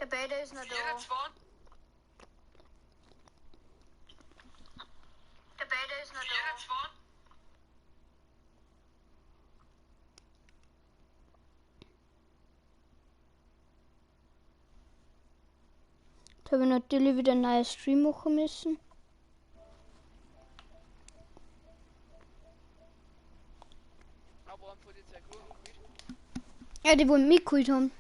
Beta ist noch da. 24. Der Beta ist noch da. 24. Jetzt habe ich natürlich wieder einen neuen Stream machen müssen. Aber einen von den zwei Gurken geholt. Ja, die wollen mich geholt haben.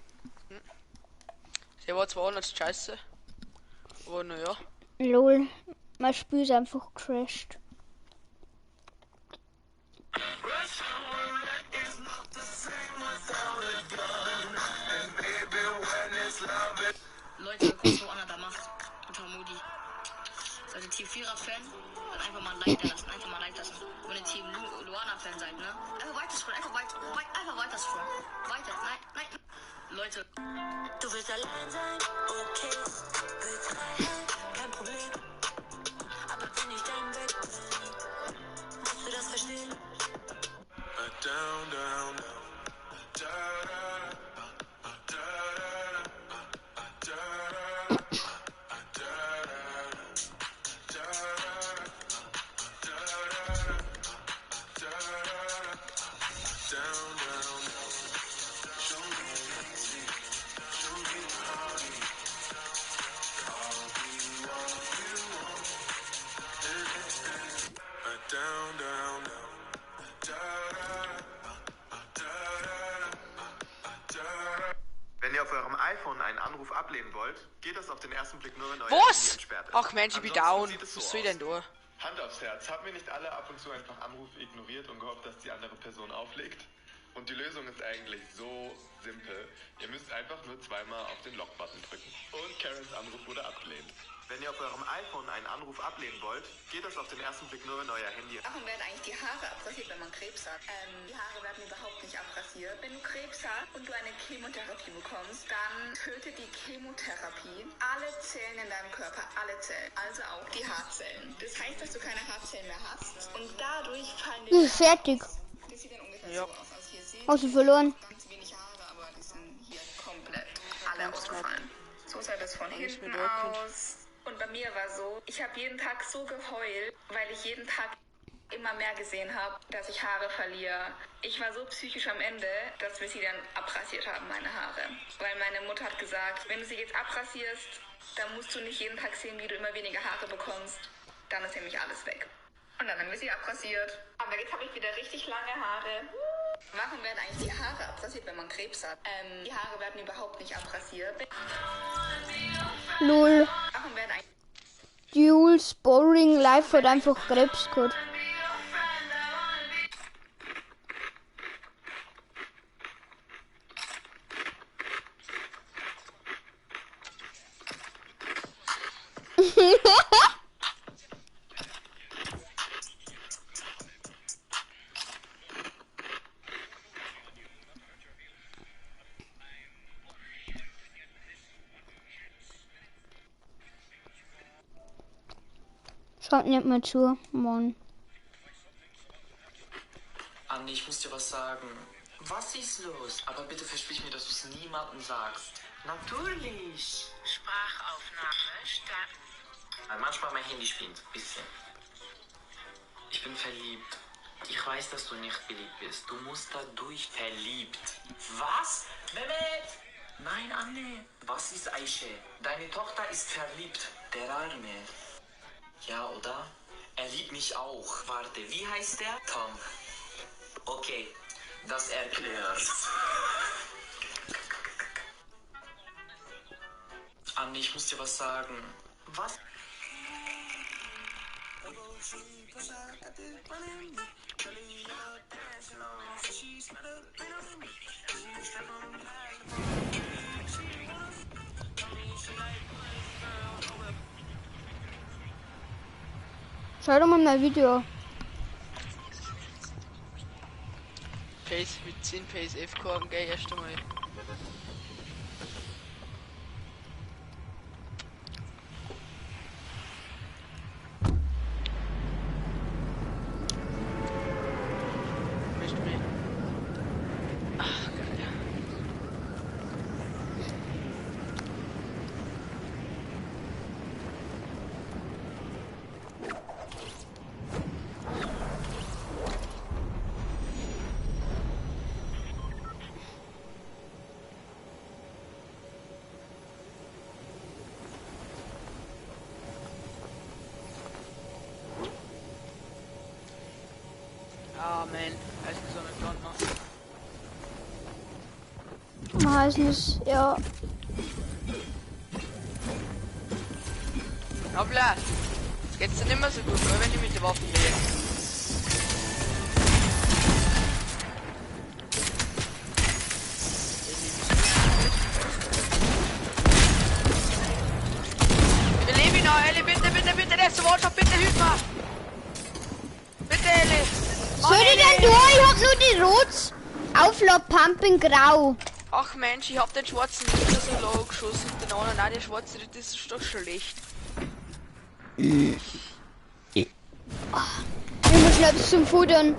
Der war zwar auch nicht scheiße. Aber naja. Lol. Mein Spiel ist einfach crashed. Leute, guckt, was Anna da macht. Und Hamudi. Seid ihr Team Vierer-Fan? Dann einfach mal ein Like da lassen. Einfach mal ein Like lassen. Wenn ihr Team Luana-Fan seid, ne? Einfach weiter scrollen. Einfach weiter. Einfach weiter scrollen. Weiter. Nein, nein. Leute. Du willst allein sein, okay. Willst Freiheit, kein Problem. Aber wenn ich dein Bett bin, musst du das verstehen. Down, down, down. Da, da, da, da, da, da, da, da, down, down, down. Show me mercy, show me party. I'll be what you want. Down, down, down. Da, da, da, da, da. Wenn ihr auf eurem iPhone einen Anruf ablehnen wollt, geht das auf den ersten Blick nur, wenn euer Handy Was? entsperrt ist. Ach Mensch, ich bin Ansonsten down. sieht es so Was soll ich aus. denn da? Hand aufs Herz, haben wir nicht alle ab und zu einfach Anrufe ignoriert und gehofft, dass die andere Person auflegt? Und die Lösung ist eigentlich so simpel. Ihr müsst einfach nur zweimal auf den Lock-Button drücken. Und Karens Anruf wurde abgelehnt. Wenn ihr auf eurem iPhone einen Anruf ablehnen wollt, geht das auf den ersten Blick nur, wenn euer Handy Warum werden eigentlich die Haare abrasiert, wenn man Krebs hat? Die Haare werden überhaupt nicht abrasiert. Wenn du Krebs hast und du eine Chemotherapie bekommst, dann tötet die Chemotherapie alle Zellen in deinem Körper, alle Zellen, also auch die Haarzellen. Das heißt, dass du keine Haarzellen mehr hast und dadurch fallen dir Das ist fertig. Das sieht dann ungefähr Ja. so aus. Also hier seht Hast du ihr verloren? ganz wenig Haare, aber die sind hier komplett alle ausgefallen. So sah das von Alles hinten mit Orkin. aus. Und bei mir war so, ich habe jeden Tag so geheult, weil ich jeden Tag immer mehr gesehen habe, dass ich Haare verliere. Ich war so psychisch am Ende, dass wir sie dann abrasiert haben, meine Haare. Weil meine Mutter hat gesagt, wenn du sie jetzt abrasierst, dann musst du nicht jeden Tag sehen, wie du immer weniger Haare bekommst. Dann ist nämlich alles weg. Und dann haben wir sie abrasiert. Aber jetzt habe ich wieder richtig lange Haare. Warum werden eigentlich die Haare abrasiert, wenn man Krebs hat? Die Haare werden überhaupt nicht abrasiert. Lol. Warum werden eigentlich Jules Boring Life hat einfach Krebs gehabt. Schaut nicht mehr zu, Mann. Andi, ich muss dir was sagen. Was ist los? Aber bitte versprich mir, dass du es niemandem sagst. Natürlich. Sprachaufnahme starten. Manchmal mein Handy spinnt. Bisschen. Ich bin verliebt. Ich weiß, dass du nicht beliebt bist. Du musst da durch. Verliebt. Was? Mehmet! Nein, Anne. Was ist Aische? Deine Tochter ist verliebt. Der Arme. Ja, oder? Er liebt mich auch. Warte, wie heißt der? Tom. Okay, das erklärt. Anne, ich muss dir was sagen. Was? Schau doch mal mein Video an. Pace mit 10 Pace FK, gell, erst einmal. Mist, mich. Ach, geil. Amen. Heißt so eine Donner. Heißen es, ja. Hoppla. Jetzt geht's dir nicht mehr so gut, oder, wenn ich mit der Waffe lebe. Ich lebe noch, Elli, bitte, bitte, bitte, der ist One-Shot, bitte, hilf mir! Bitte, Elli! Soll ich denn durch? Ich hab nur die Rots. Auflaufpump in Grau. Ach Mensch, ich hab den schwarzen Ritter so low geschossen und den anderen, nein, der schwarze Ritter ist doch schlecht. Ich muss schnell bis zum Futtern.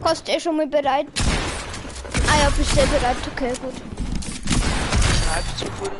Kostet eh schon mal bereit. Ah ja, bist du bereit? Okay, gut. Halb zum Futtern.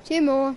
Timo.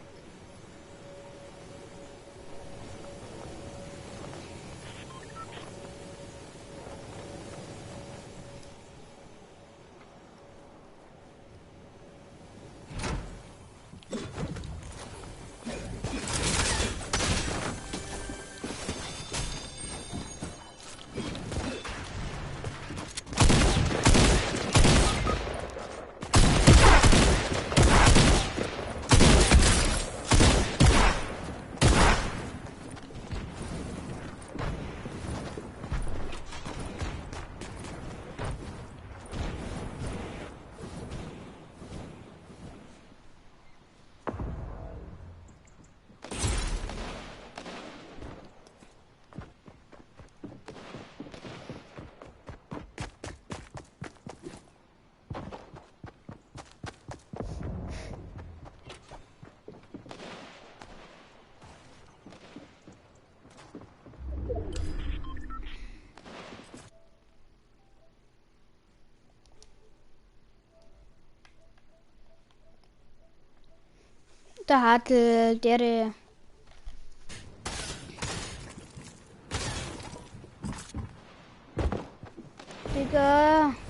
Da hat der Digga,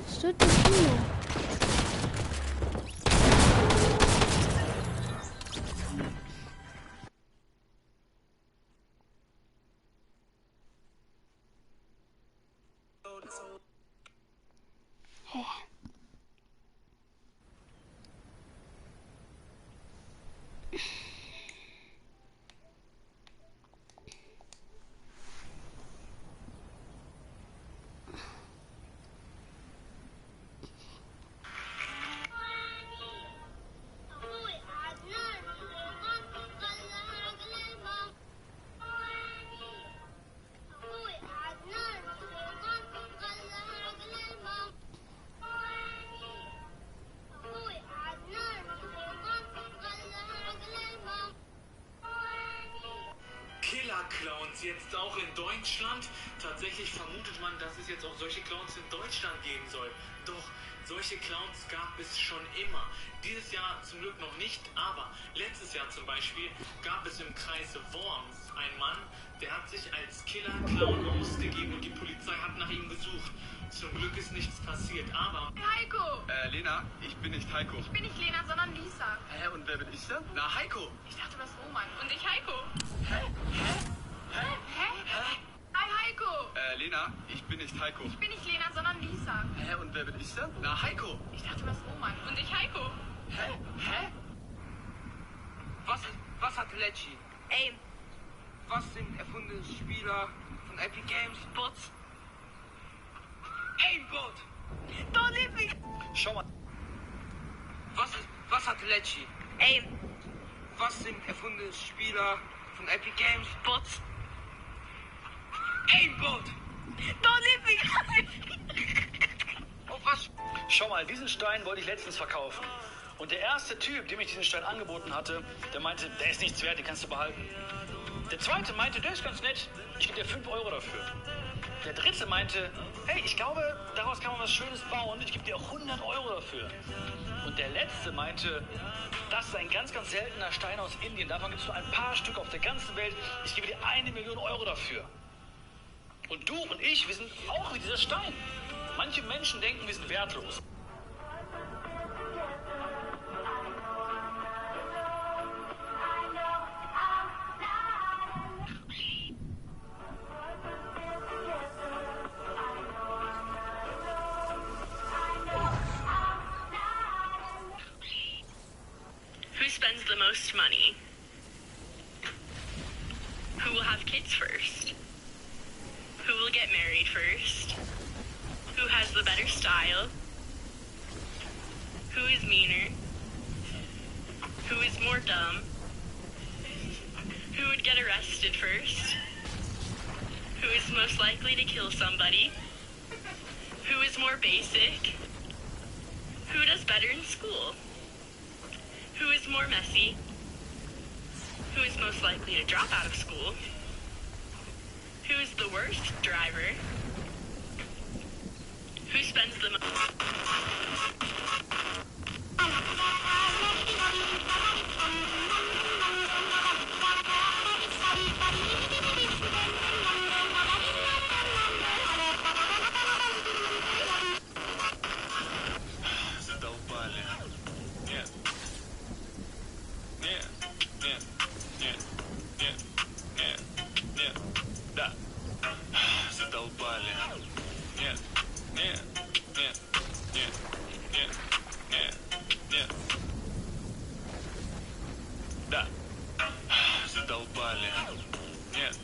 was tut das hier? Hä? Killer-Clowns jetzt auch in Deutschland. Tatsächlich vermutet man, dass es jetzt auch solche Clowns in Deutschland geben soll. Doch Solche Clowns gab es schon immer. Dieses Jahr zum Glück noch nicht, aber letztes Jahr zum Beispiel gab es im Kreis Worms einen Mann, der hat sich als Killer-Clown ausgegeben und die Polizei hat nach ihm gesucht. Zum Glück ist nichts passiert, aber... Heiko! Lena, ich bin nicht Heiko. Ich bin nicht Lena, sondern Lisa. Hä, und wer bin ich dann? Na, Heiko. Ich dachte, du bist Roman. Und ich Heiko. Hä? Hä? Hä? Hä? Hi Heiko! Lena, ich bin nicht Heiko. Ich bin nicht Lena, sondern Lisa. Hä, und wer bin ich dann? Na, Heiko. Ich dachte, du bist Roman. Und ich Heiko. Hä? Hä? Was hat Lecci? Aim. Was sind erfundene Spieler von Epic Games? Bots? Aimbot! Don't leave me. Schau mal. Was hat Lecci? Aim. Was sind erfundene Spieler von Epic Games? Bots. Aimbot! Don't leave me. Auf was? Schau mal, diesen Stein wollte ich letztens verkaufen. Und der erste Typ, dem ich diesen Stein angeboten hatte, der meinte, der ist nichts wert, den kannst du behalten. Der zweite meinte, der ist ganz nett, ich gebe dir 5 Euro dafür. Der dritte meinte, hey, ich glaube, daraus kann man was Schönes bauen, ich gebe dir 100 Euro dafür. Und der letzte meinte, das ist ein ganz, ganz seltener Stein aus Indien, davon gibt es nur ein paar Stück auf der ganzen Welt, ich gebe dir 1 Million Euro dafür. Und du und ich, wir sind auch wie dieser Stein. Manche Menschen denken, wir sind wertlos. Who spends the most money? Who will have kids first? Who will get married first? Who has the better style? Who is meaner? Who is more dumb? Who would get arrested first? Who is most likely to kill somebody? Who is more basic? Who does better in school? Who is more messy? Who is most likely to drop out of school? Who is the worst driver? Who spends the most? Задолбали. Нет. Нет. Нет. Нет. Нет. Нет. Нет. Да. Задолбали. Нет. Нет. Нет. Нет. Нет. Нет. Нет. Да. Задолбали. Нет.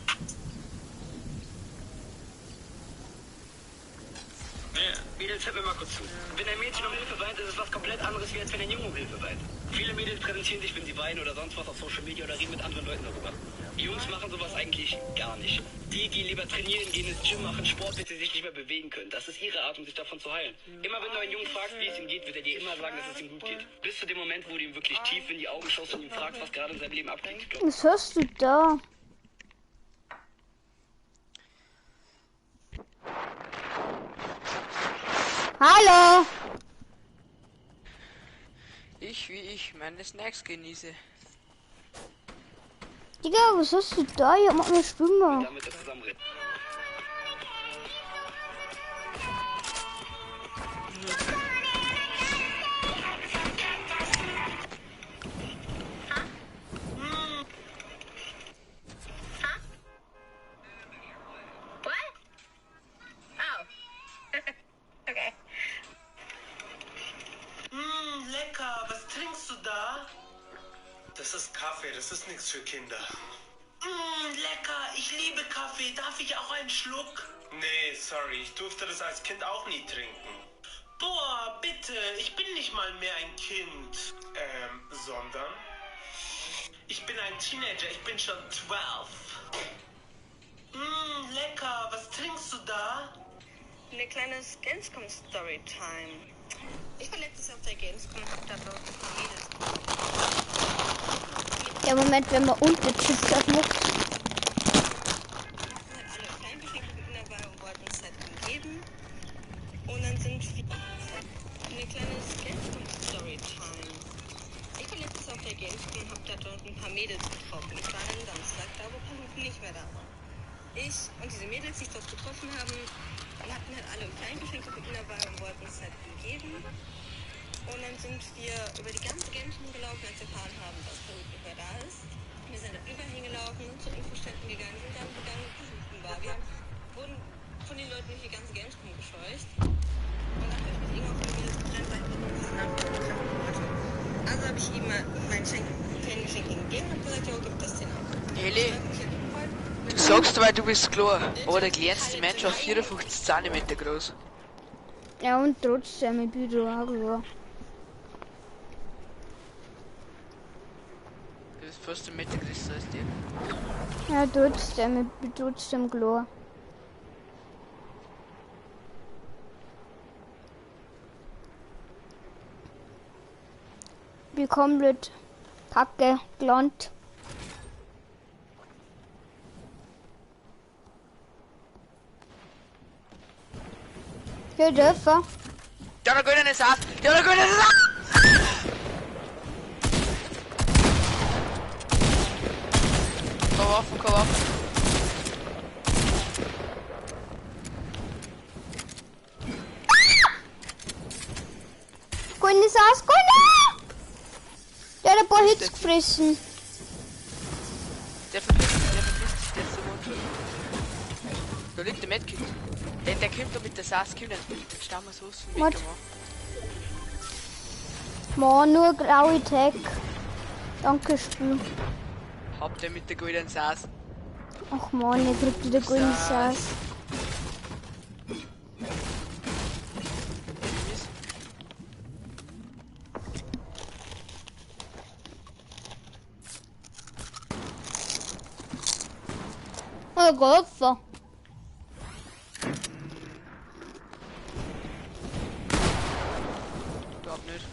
Нет. Mädels, hört mir mal kurz zu. Wenn ein Mädchen um Hilfe weint, ist es was komplett anderes, wie als wenn ein Junge um Hilfe weint. Viele Mädels präsentieren sich, wenn sie weinen oder sonst was auf Social Media oder reden mit anderen Leuten darüber. Jungs machen sowas eigentlich gar nicht. Die gehen lieber trainieren, gehen ins Gym, machen Sport, bis sie sich nicht mehr bewegen können. Das ist ihre Art, um sich davon zu heilen. Immer wenn du einen Jungen fragst, wie es ihm geht, wird er dir immer sagen, dass es ihm gut geht. Bis zu dem Moment, wo du ihm wirklich tief in die Augen schaust und ihm fragst, was gerade in seinem Leben abgeht. Was hörst du da? Hallo! Ich, wie ich meine Snacks genieße. Digga, was hast du da? Ja, mach mir Schwimmer. Damit das zusammenreden. What? Oh. Okay. Lecker, was trinkst du da? Das ist Kaffee, das ist nichts für Kinder. Lecker, ich liebe Kaffee. Darf ich auch einen Schluck? Nee, sorry, ich durfte das als Kind auch nie trinken. Boah, bitte, ich bin nicht mal mehr ein Kind. Sondern? Ich bin ein Teenager, ich bin schon 12. Lecker, was trinkst du da? Eine kleine Gamescom Storytime. Ich war letztes Jahr auf der Gamescom und hab da so ein paar Mädels. Ja, Moment, wenn man unten Chips macht. Hatten halt alle Fangeschenke dabei und wollten es halt umgeben. Und dann sind wir Mädels getroffen. Ich war an einem Samstag da, wo Paluten nicht mehr da war. Ich und diese Mädels, die ich dort getroffen haben, wir hatten halt alle Kleingeschenke für ihn dabei und wollten es halt ihm geben. Und dann sind wir über die ganze Gamescom gelaufen, als wir erfahren haben, dass Paluten nicht mehr da ist. Wir sind dann überall hingelaufen, sind zu Infoständen gegangen, sind dann gegangen, wo Paluten war. Wir wurden von den Leuten durch die ganze Gamescom gescheucht. Und dann habe ich mich irgendwann von den Mädels getrennt, weil ich mit diesen Nachbarn treffen wollte. Also habe ich ihm mein Fangeschenk gegeben und gesagt, jo, gib das den ab. Heli, du sagst, weil du bist klar, aber der kleinste Mensch war 54 cm groß. Ja, und trotzdem, ich bin da auch klar. Du bist fast 1 Meter größer als dir. Ja, trotzdem, ich bin trotzdem klar. Bin komplett kacke gelandet. Hier dürfen. Der hat eine Saß! Der hat eine Saß! Komm auf, komm auf. Grüne Saß, grüne! Der hat ein paar Hits gefressen. Der verpisst sich, der ist so gut. Da liegt der Medkit. Der kommt da mit der Saß, kommt nicht. Den Stamm so aus dem Weg. Man, nur graue Tag. Danke, Spiel. Habt ihr mit der goldenen Saß? Ach man, ich krieg wieder goldene Saß. Oh Gott. Glaub nicht.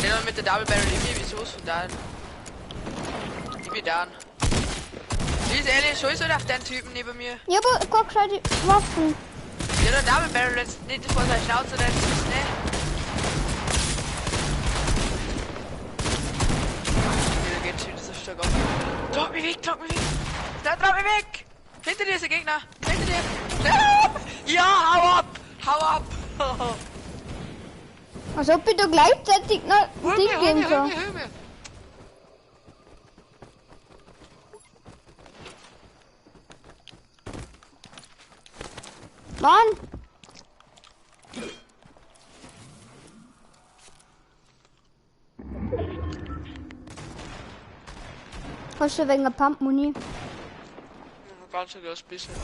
Der noch mit der Double Barrel, ich bin wieso von da. Ich bin down. Lies ehrlich, schau so auf den Typen neben mir. Ja, aber guck schon die Waffen. Ja, der Double Barrel jetzt nicht vor seiner Schnauze, dann ist es ne. Der geht schon wieder so stark auf. Drop mich weg, drop mich weg. Da, drop mich weg! Hinter dir ist der Gegner! Hinter dir! Ja, hau ab! Hau ab! Als ob ich da gleichzeitig noch ein Ding geben kann. Mann! Hast du wegen der Pump-Muni? Ganz ein kleines bisschen.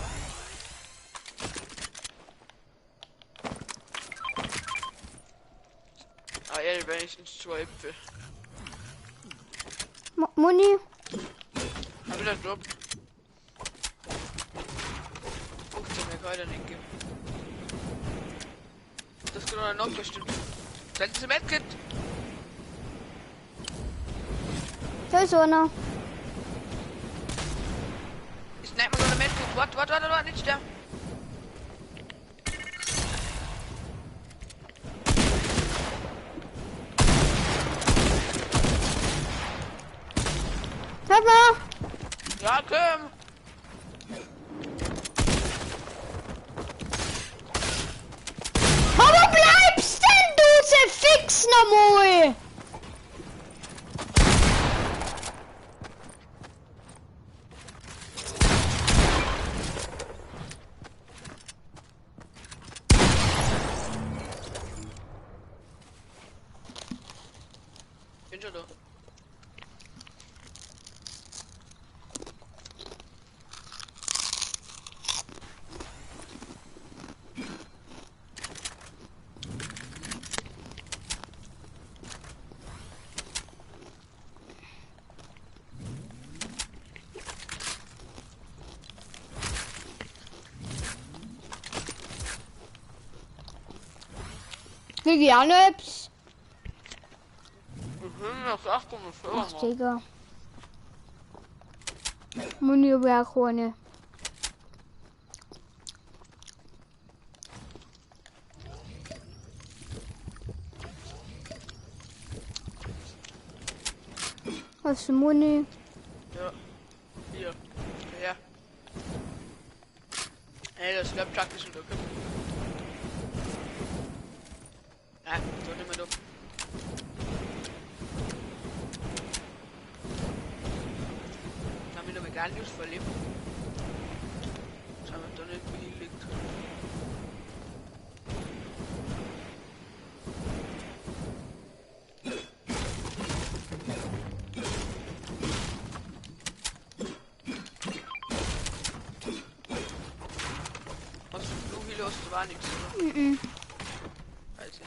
Ah, ehrlich, wenigstens 2 Äpfel. Muni? Hab ich das Drop? 15 mehr kann ich da nicht geben. Das kann doch noch bestimmt. Dann ist ein Medkit! Da ist einer. Ich schneid mal so eine Medkit. Warte, warte, warte, warte, nicht sterben. Hör mal! Ja, komm! Aber bleibst denn du, zerfix nochmal! Bin schon da. Krieg ich auch noch etwas? Ich will noch 8,5. Ach, Digga. Muni hab ich auch keine. Hast du Muni? Ja. Hier. Ja. Ey, das Slapchuck ist schon okay. Nein, so nicht mehr da. Dann bin ich noch gar nichts verliebt. Schauen wir, ob da nicht viel liegt. Was für Blue Heal hast du war nichts, oder? Mhm. Weiß ich.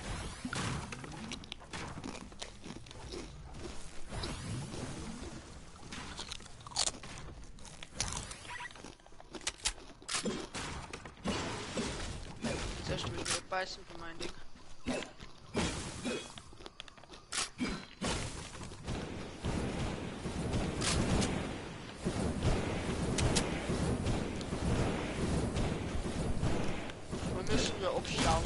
Jetzt erst will ich beißen für mein Ding. Wir müssen ja abschauen.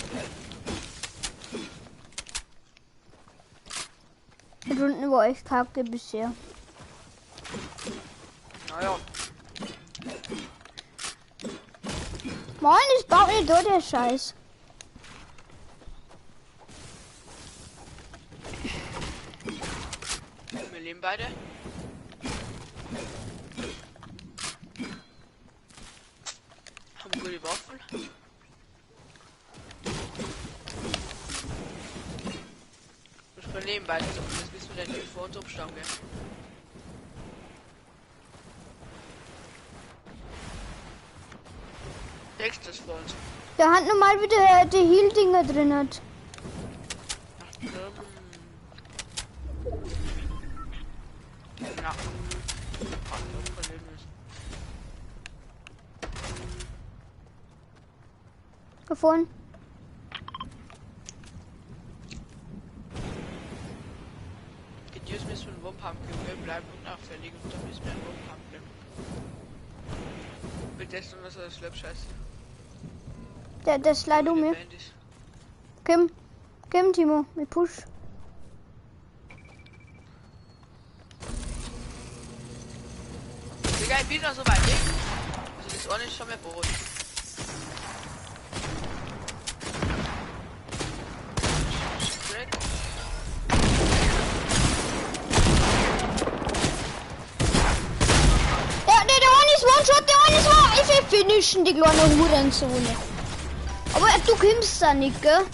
Die Runden war echt kacke bisher. Naja, Mann, es baut nicht da der Scheiß. wir leben beide. Haben gute Waffen. Wir leben beide, so. Das wissen wir dann nicht vor uns abschauen, gell? Denkst das vor uns? Der hat normal wieder die Heal-Dinger drin hat. Ja. Ach, das verleben ist. Da vorne. Die Deals müssen einen Wump haben, wir bleiben unauffällig und dann müssen wir einen Wump haben. Mit dessen, was er Slap scheiße. Der slide um mir. Bandys. Komm. Komm, Timo. Ich push. Digga, ich bin noch so weit weg. Also das eine ist schon mehr Brot. Crack. Der eine ist One-Shot, der eine ist One. Ich will finishen, die kleine Hurenzone. Aber du kommst da nicht, gell?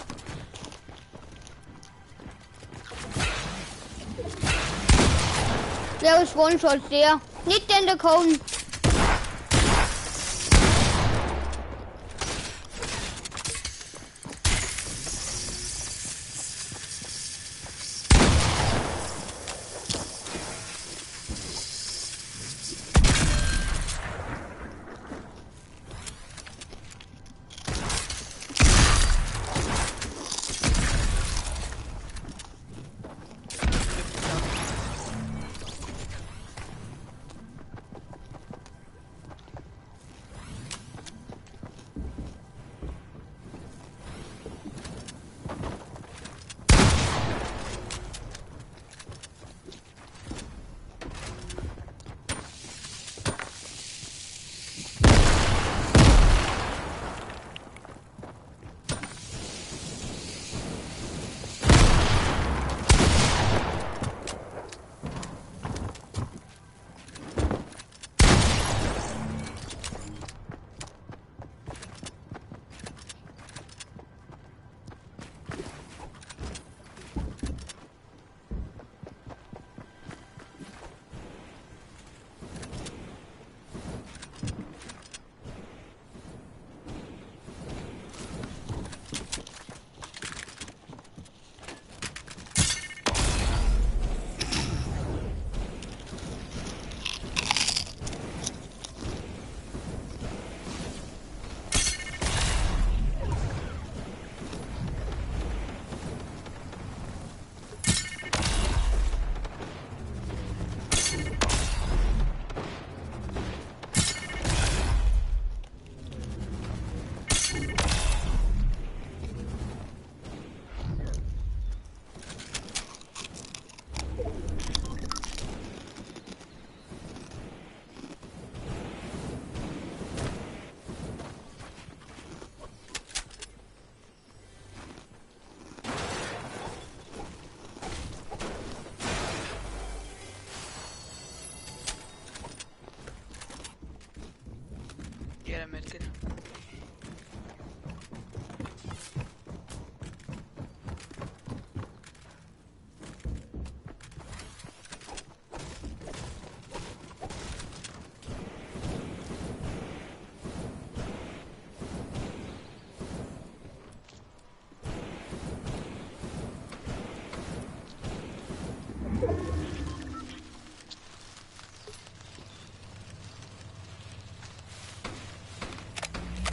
Der ist One-Shot, der. Nicht in der Cone.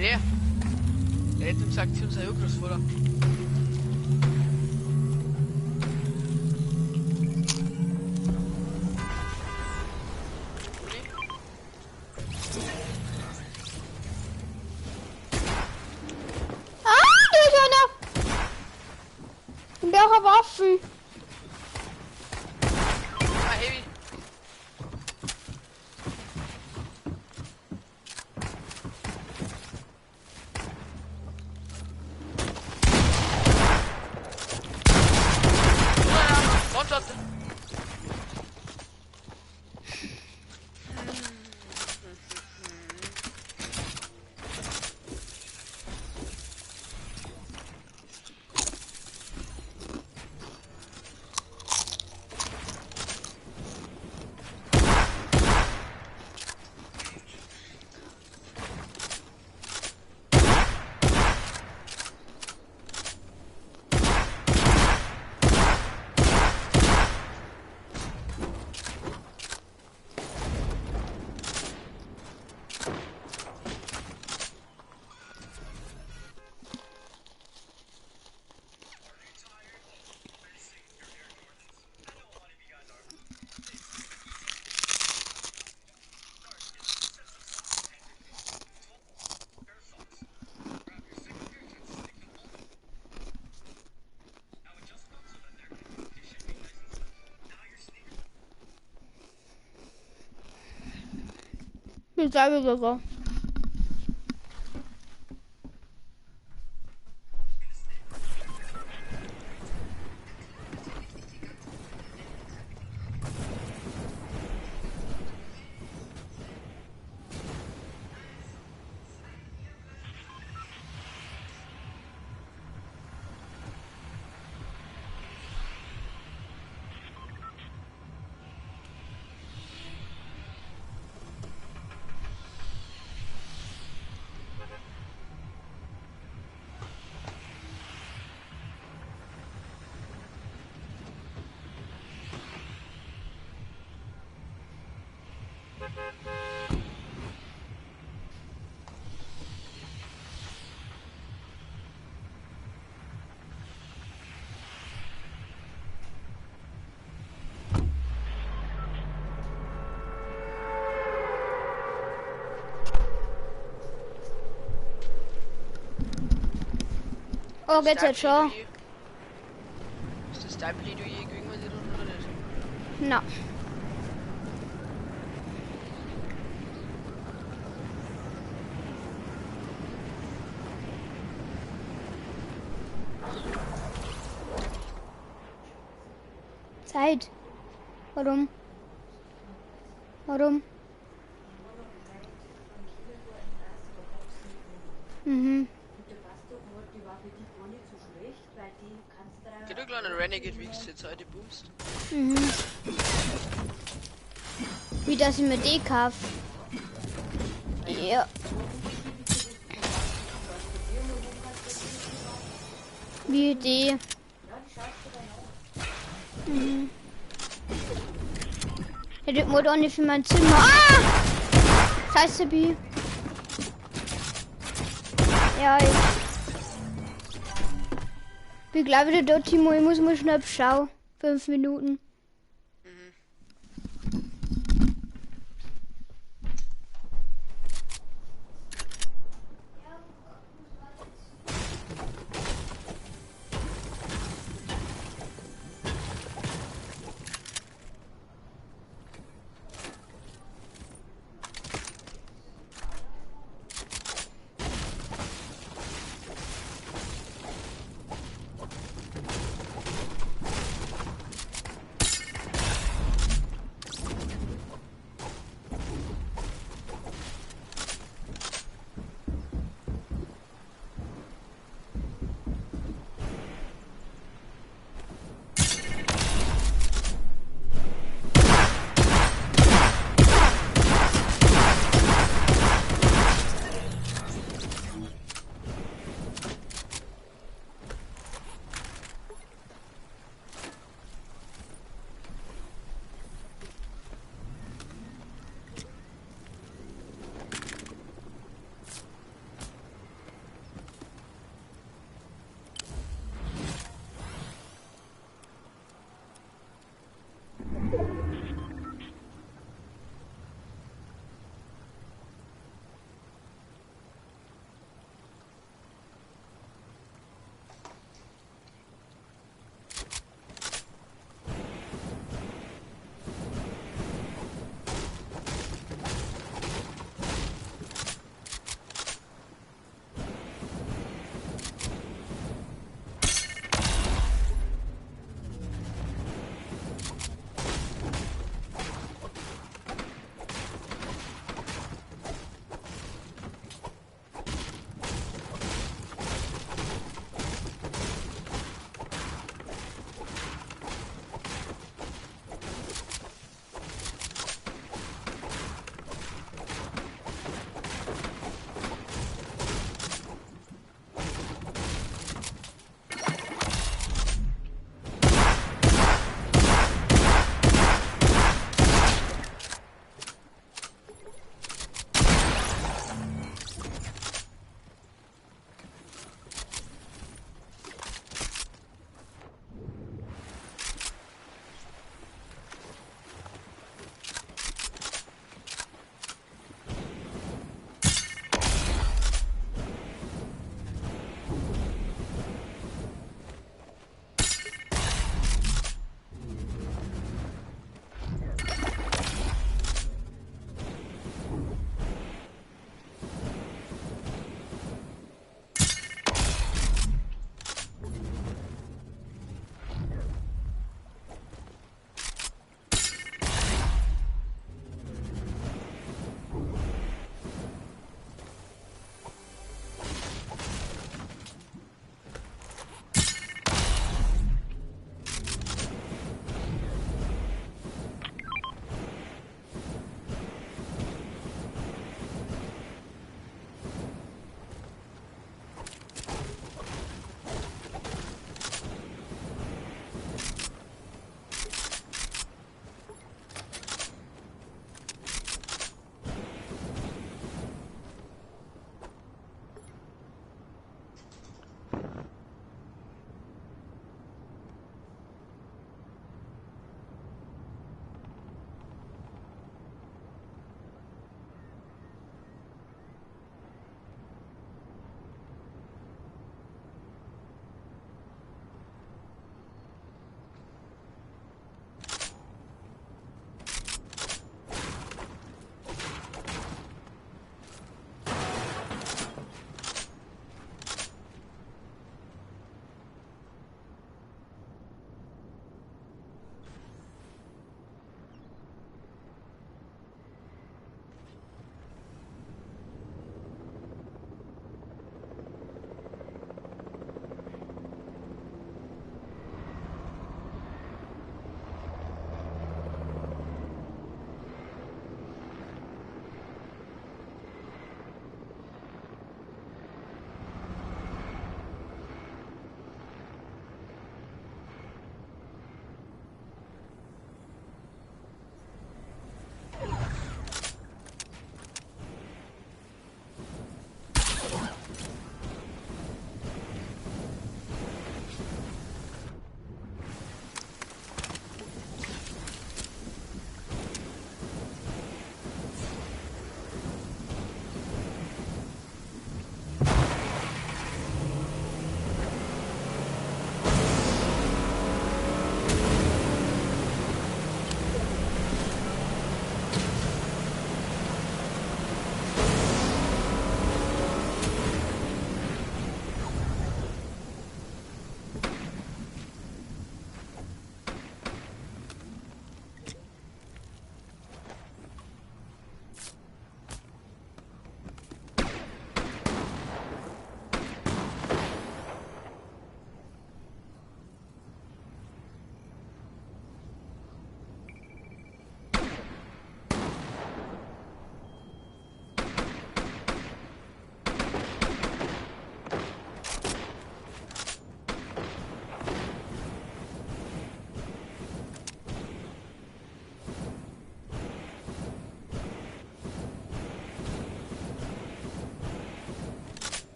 Hey, der hätte ihm gesagt, sie sei Urgroßvater. Ah, da ist einer. Und der auch Waffen. Ah, heavy. One-Shot. Ich sage sogar. Oh, geht's jetzt schon? Ist das dein Plädoyer gegen was ich oder nicht? Na. Zeit. Warum? Warum? Mhm. Geh du kleiner Renegade, wie ich jetzt heute boomst. Mhm. Wie das ich mir D kauf. Ja. Wie die. Mhm. Ich hätte auch nicht für mein Zimmer. Ah! Scheiße, Bi. Ja, ich bin gleich wieder da, Timo. Ich muss mal schnell schauen. 5 Minuten.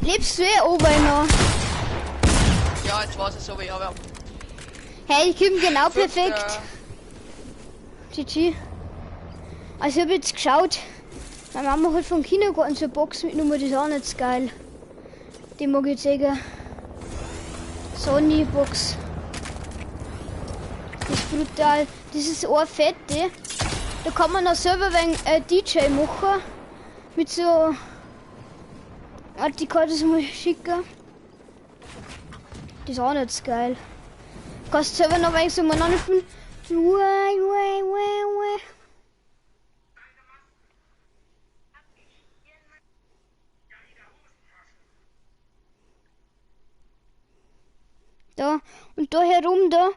Lebst du eh oben noch? Ja, jetzt war es so, wie ich habe. Hey, ich komm genau perfekt. GG. Also ich hab jetzt geschaut. Meine Mama hat vom Kindergarten so eine Box mitgenommen, das ist auch nicht so geil. Die mag ich jetzt eh gern. Sony Box. Das ist brutal. Das ist auch fette. Da kann man auch selber wenn DJ machen. Mit so. Warte, die kann ich das mal schicken. Das ist auch nicht so geil. Kannst selber noch ein wenig so miteinander spielen. Wei, wei, wei, wei. Da und da herum da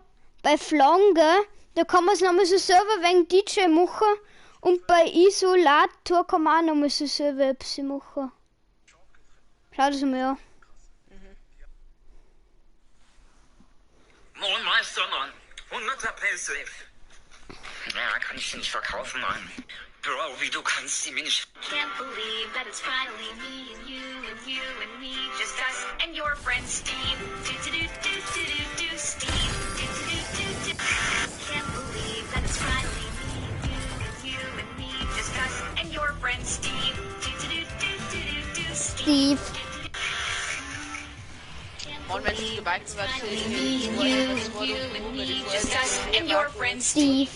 bei Flanke, da kann man es nochmal so selber wegen DJ machen und bei Isolator kann man auch nochmal so selber etwas machen. Schau das mal an. Moin Meister, Mann. 100er Paysafe. Ja, kann ich sie nicht verkaufen, Mann. Bro, wie du kannst sie mir nicht... Can't believe that it's finally me and you and you and me, just us and your friend Steve. Do do do do do do do Steve. Do do do do do. Can't believe that it's finally me and you and you and me, just us and your friend Steve. Do do do do do do do Steve. Steve. Mann, wenn du dabei warst, Me and you and you and me, just us and your friend Steve.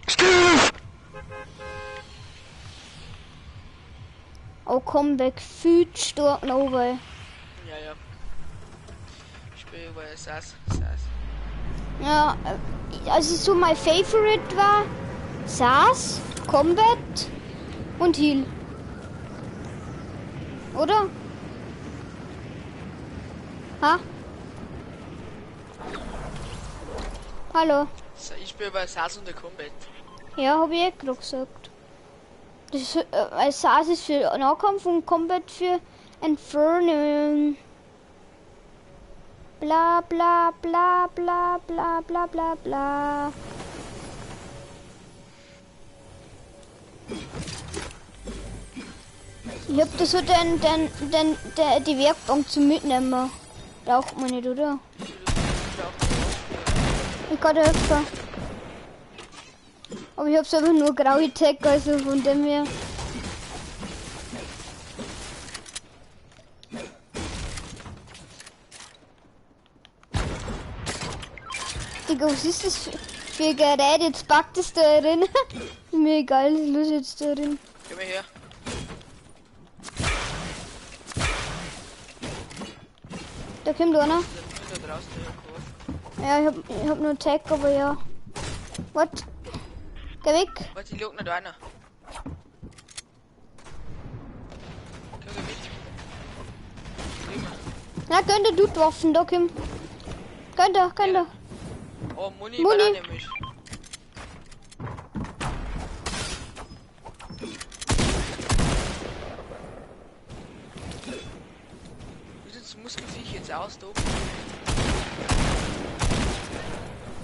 Steve. Oh, Comeback, viel zu stark noch oben. Ja, ja. Ich spiele über SAS. SAS. Ja, also so mein Favorite war SAS, Combat und Heal. Oder? Ha? Hallo. Ich spiele bei SAS und der Combat. Ja, habe ich eh gerade gesagt. Das ist, weil SAS ist für Nahkampf und Combat für Inferno. Bla bla bla bla bla bla bla bla. Ich hab da so die Werkbank zum Mitnehmen. Braucht man nicht, oder? Ich kann dir helfen. Aber ich hab's einfach nur graue Tag, also von dem her. Digga, was ist das für ein Gerät? Jetzt packt es da drin. Mir egal, was ist los jetzt da drin? Komm mal her. Da kommt einer. Da draußen, ja, Ja, ich hab nur Tag, aber ja. What? Geh weg. Warte, ich liegt noch da einer. Komm, geh mit. Na, gönn dir du die Waffen, da komm. Gönn dir, gönn dir. Oh, Muni, Muni. Banane nämlich. Wie sieht das Muskelviech jetzt aus, du?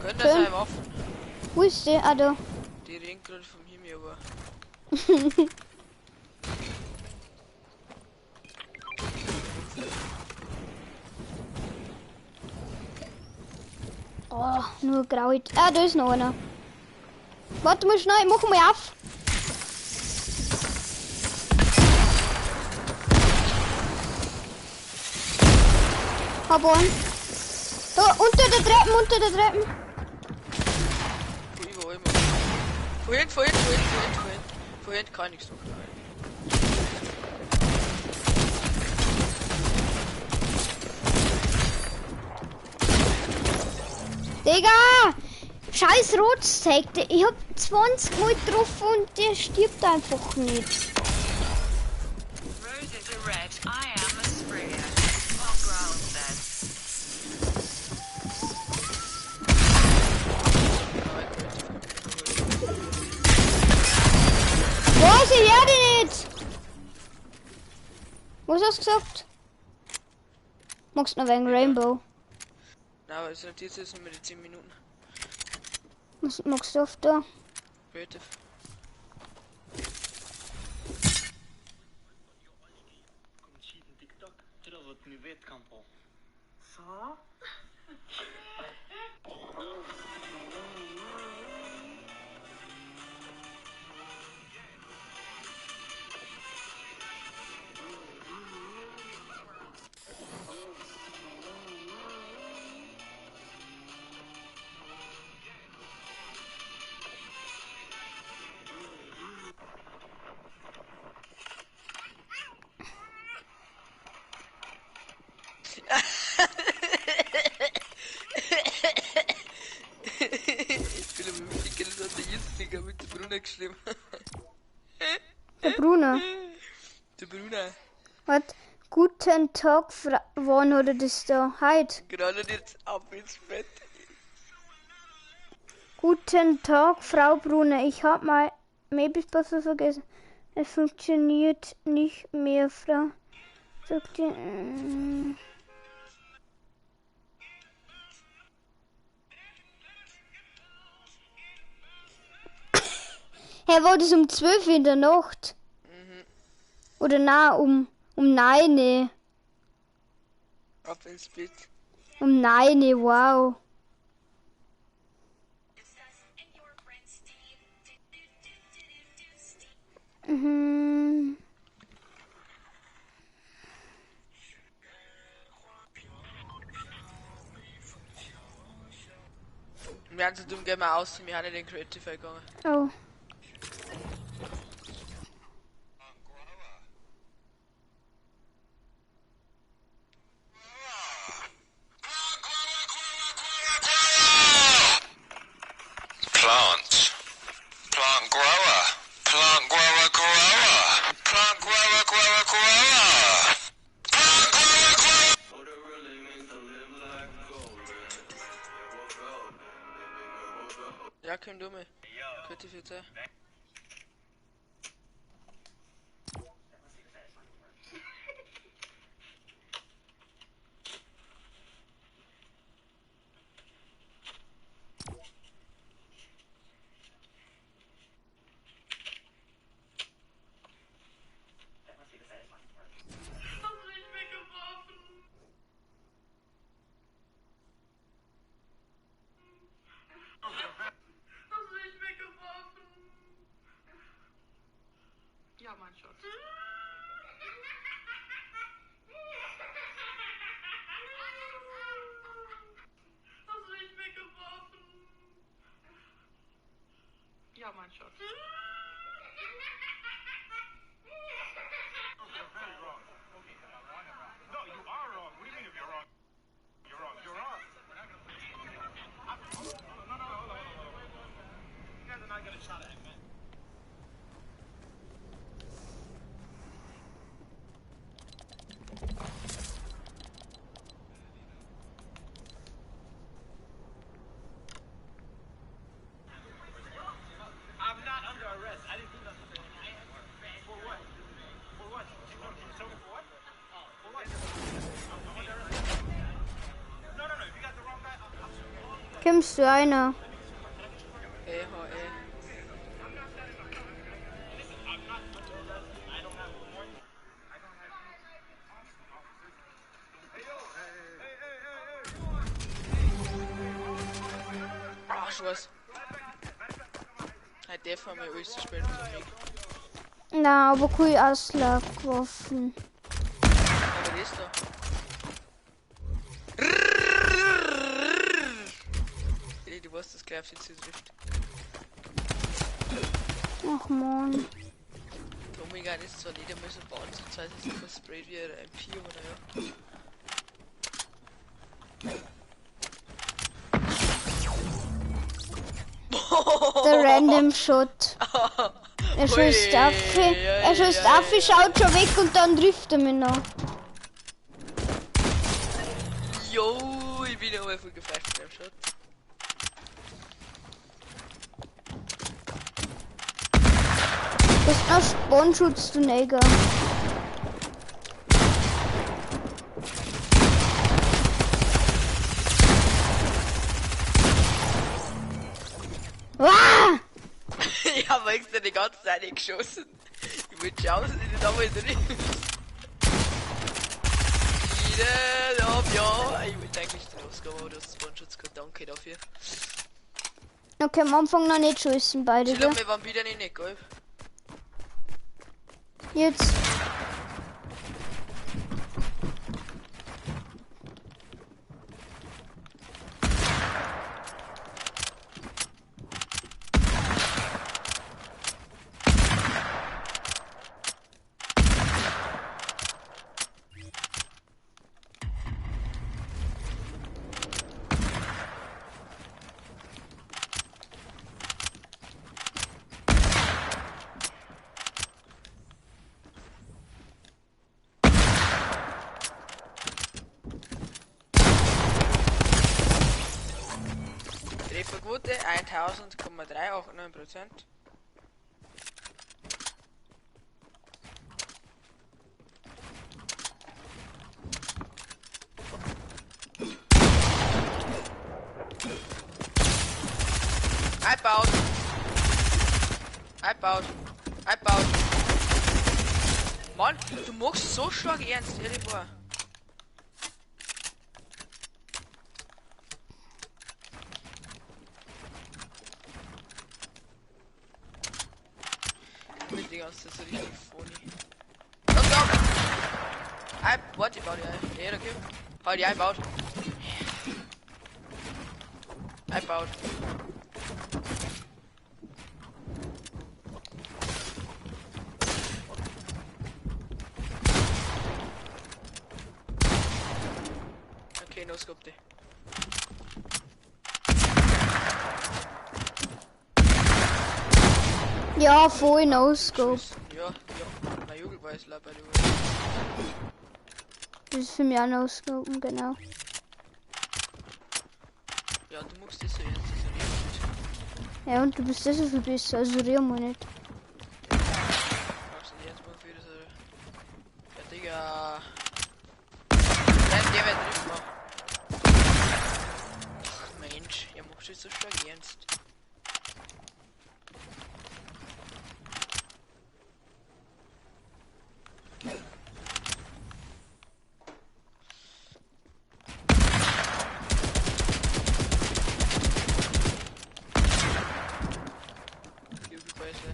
Gönn dir Schön. seine Waffen. Wo ist der? Ah, da. Die rennt gerade vom Himmel, aber. Oh, nur graue. Ah, da ist noch einer. Warte mal schnell, ich mach mal auf. Hab einen. Da, unter der Treppen, unter der Treppen. Von überall immer. Von hinten, von hinten, von hinten, von hinten, von hinten. Von hinten kann ich nichts machen. Digga! Scheiß Rotsteig, ich hab 20 Mal getroffen und der stirbt einfach nicht. Roses are red. I am a sprayer. Bob Growl said. Was? Ich hör dich nicht! Was hast du gesagt? Magst du noch wegen Rainbow? Na, aber es sind jetzt nur mit 10 Minuten. Was magst du auf da? Bitte. Wettkampf. So? Ich bin aber wirklich das hat der Irrsinniger mit dem Brunner geschrieben. Der Brunner. Der Brunner. Was? Guten Tag, Fra wann oder das da? Heute. Gerade jetzt ab ins Bett. Guten Tag, Frau Brunner. Ich habe mein Maybis-Passwort vergessen. Es funktioniert nicht mehr, Frau. Sagt die. Hä, war das um 12 in der Nacht? Oder na, um 9. Ab ins Bett. Um 9, wow. Mhm. Wir haben so dumm, gehen wir aus, wir haben nicht in den Creative gegangen. Oh. Plant. Plant grower. Plant grower grower. Plant grower grower grower. Plant grower grower. Ja, komm du mal. Creative jetzt. Ja, mein Schatz. Hast du mich weggeworfen? Ja, mein Schatz. Kommst du einer? E, H, E. Ah, Scheiße. Heute darf man mir alles spielen für mich. Na, aber cool Auslag geworfen. Aber das da. Du weißt, das gleich auf sie zutrifft. Ach man. Tomigan ist zwar nicht einmal so wahnsinnig so versprayt wie ein MP, aber naja. Der Random Shot. Er schießt auf, er schießt auf, schaut schon weg und dann trifft er mich noch. Jo, ich bin nochmal voll geflasht mit dem Shot. Das ist noch Spawnschutz, du Neger. Ah! Ich habe extra die ganze Zeit nicht geschossen. Ich wollte schauen, dass ich nicht einmal drin. Ja, ja, ich wollte eigentlich den Oscar, aber du hast den Schutz gehabt. Danke dafür. Okay, am Anfang noch nicht schießen, beide, Ich gell? glaube, wir waren wieder nicht, gell? Jetzt. Trefferquote 1000,389%. Einbaut. Einbaut. Einbaut. Mann, du machst so stark ernst, ehrlich wahr. Ich bin die ganze Zeit so richtig funny. Komm, komm! Ein, warte, ich bau die ein. Ja, okay. Hau die einbaut. Einbaut. Okay, no scope die. Ja, voll No-Scope. Ja, ja. Mein Jugend weiß leider bei der Das ist für mich auch No-Scopen, genau. Ja, du magst das so ernst, das ist ja nicht gut. Ja, und du bist das so viel besser, also rühr mal nicht. Magst du nicht ernst machen für das, oder? Ja, Digga. Nein, der wird trifft mal. Ach, Mensch, ihr macht das so stark ernst. Jugendweise.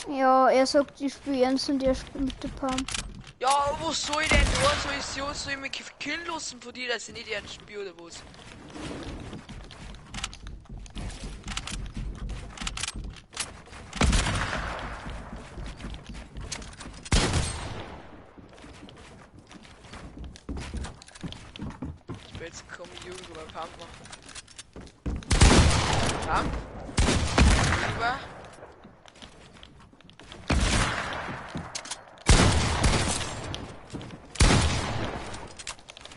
Ja, er sagt, ich spiele ernst und er spielt mit der Pump. Ja, was soll ich denn tun? Soll ich so, soll ich mich killen lassen von dir, dass ich nicht ernst spiele oder was? Ich will jetzt kommen, Jugend über Pump machen. Pump? Über?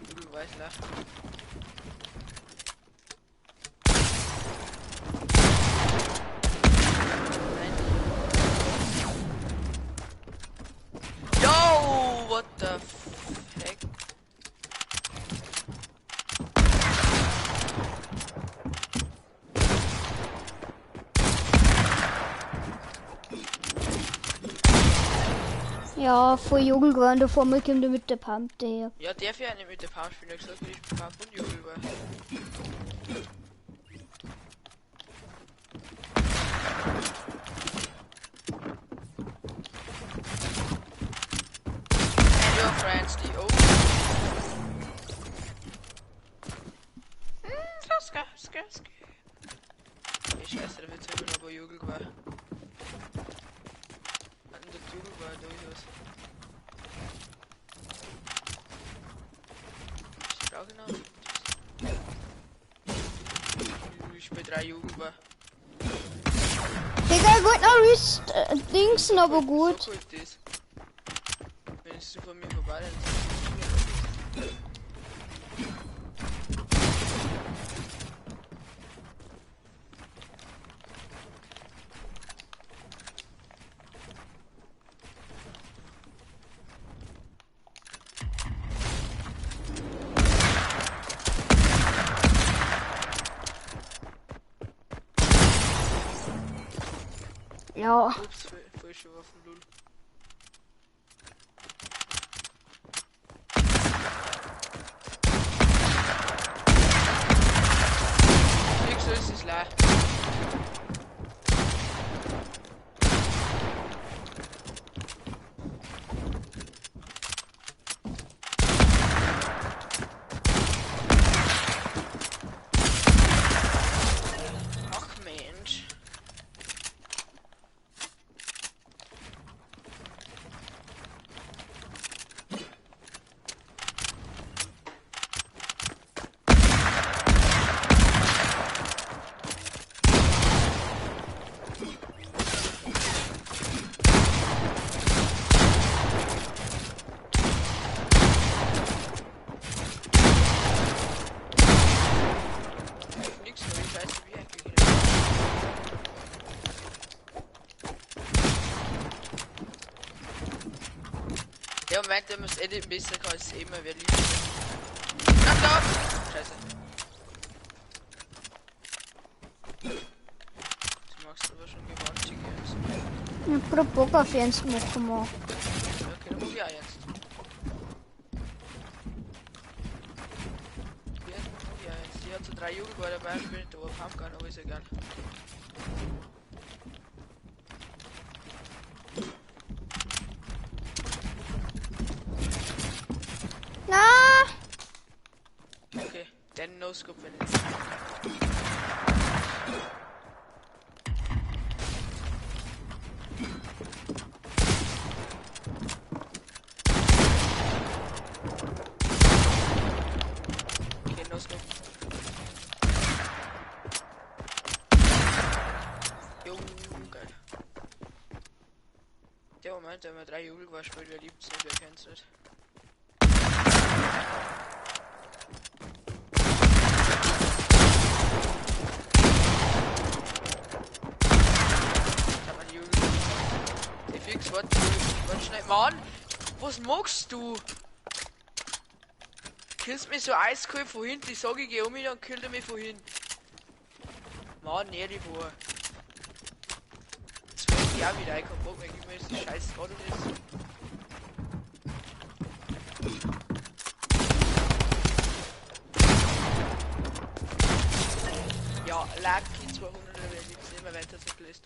Jugendweißler. Yo, what the heck? Ja, voll Jugend geworden, da vor mir kommt er mit der Pump daher. Ja, der fährt nicht mit der Pump spielen, ich hab gesagt, ich bin Pump und Jugend über. And your friends, die oh. Ska, ska, ska. Ich scheiße, da wird's immer noch bei Jugend war. An der Jugend war durchaus. Ich brauche noch. Ich bin 3 Jugend war. Digga, ich wollte noch Rest, Dingsen, aber gut. So cool das. Wenn es von mir vorbei ist. Ja. Ups, epische Waffen, lul. Nix ist es leer. Ach Mensch. Nix, nur die Scheiße, wie eigentlich. Der Moment, wenn man es editen besser kann, ist immer wer liebt. Knocked up! Scheiße. Du machst aber schon gewaltig ernst. Ich hab grad Bock auf ernst machen, Mann. Okay, dann mach ich auch ernst. Ernst mach ich auch ernst. Ich hab so 3 Jugendwörter dabei, ich bin nicht da, Pumpgun, aber ist egal. Na! Okay, dann No Scope wenn jetzt. Okay, No Scope. Jo, geil. Der Moment, wenn man 3 Jubel spielt, wer liebt's nicht, wer kennt's nicht. Fix, warte, warte schnell. Mann, was magst du? Killst mich so eiskalt von hinten, ich sag, ich geh um mich, dann killt er mich von hinten. Mann, ehrlich vor. Jetzt will ich auch wieder, ich keinen Bock mehr, gib mir jetzt die scheiß Rad und jetzt. Ja, Lucky 200, wenn ich nichts immer weiter so gelöst.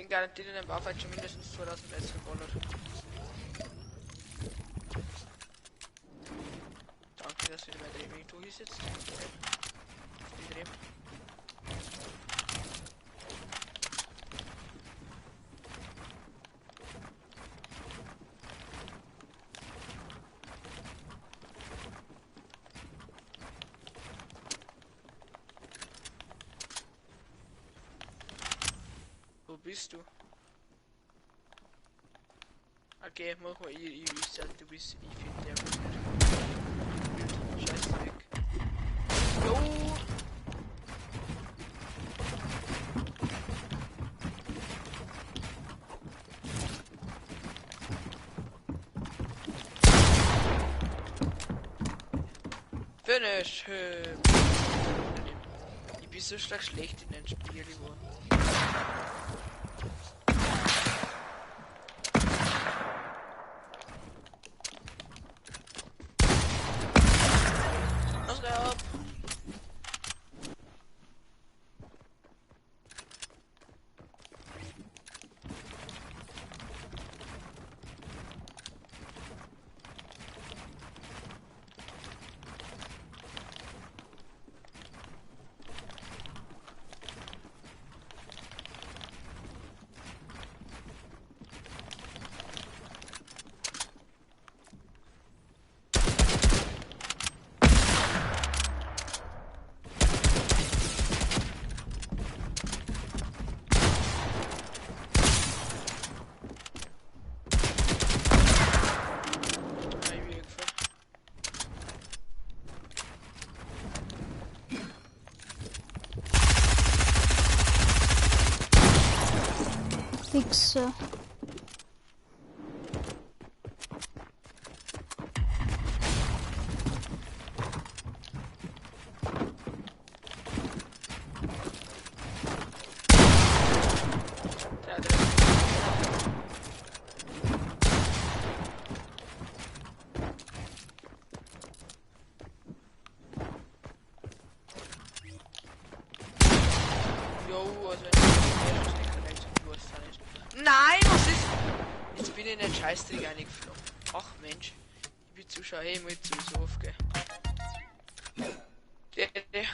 Garantiert in dem Barfight schon mindestens 2000 S geballert. Danke, dass wieder mein Drehweg durch sitzt. Die Dreh. Bist du? Okay, mach mal, ich wüsste, du bist, ich finde der nicht. Scheiße weg. Jo! Finish him! Ich bin so stark schlecht in den Spiel geworden. Los, ab! Nein, ich bin gefallen. Wichser. Der, der. Jo, also wenn ich nicht du hast da nicht. Nein, was ist? Jetzt bin ich in den Scheißdreck reingeflogen. Ach Mensch, ich bin Zuschauer, hey, ich muss jetzt sowieso aufgehen. Der, der.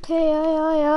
Okay, ja, ja, ja.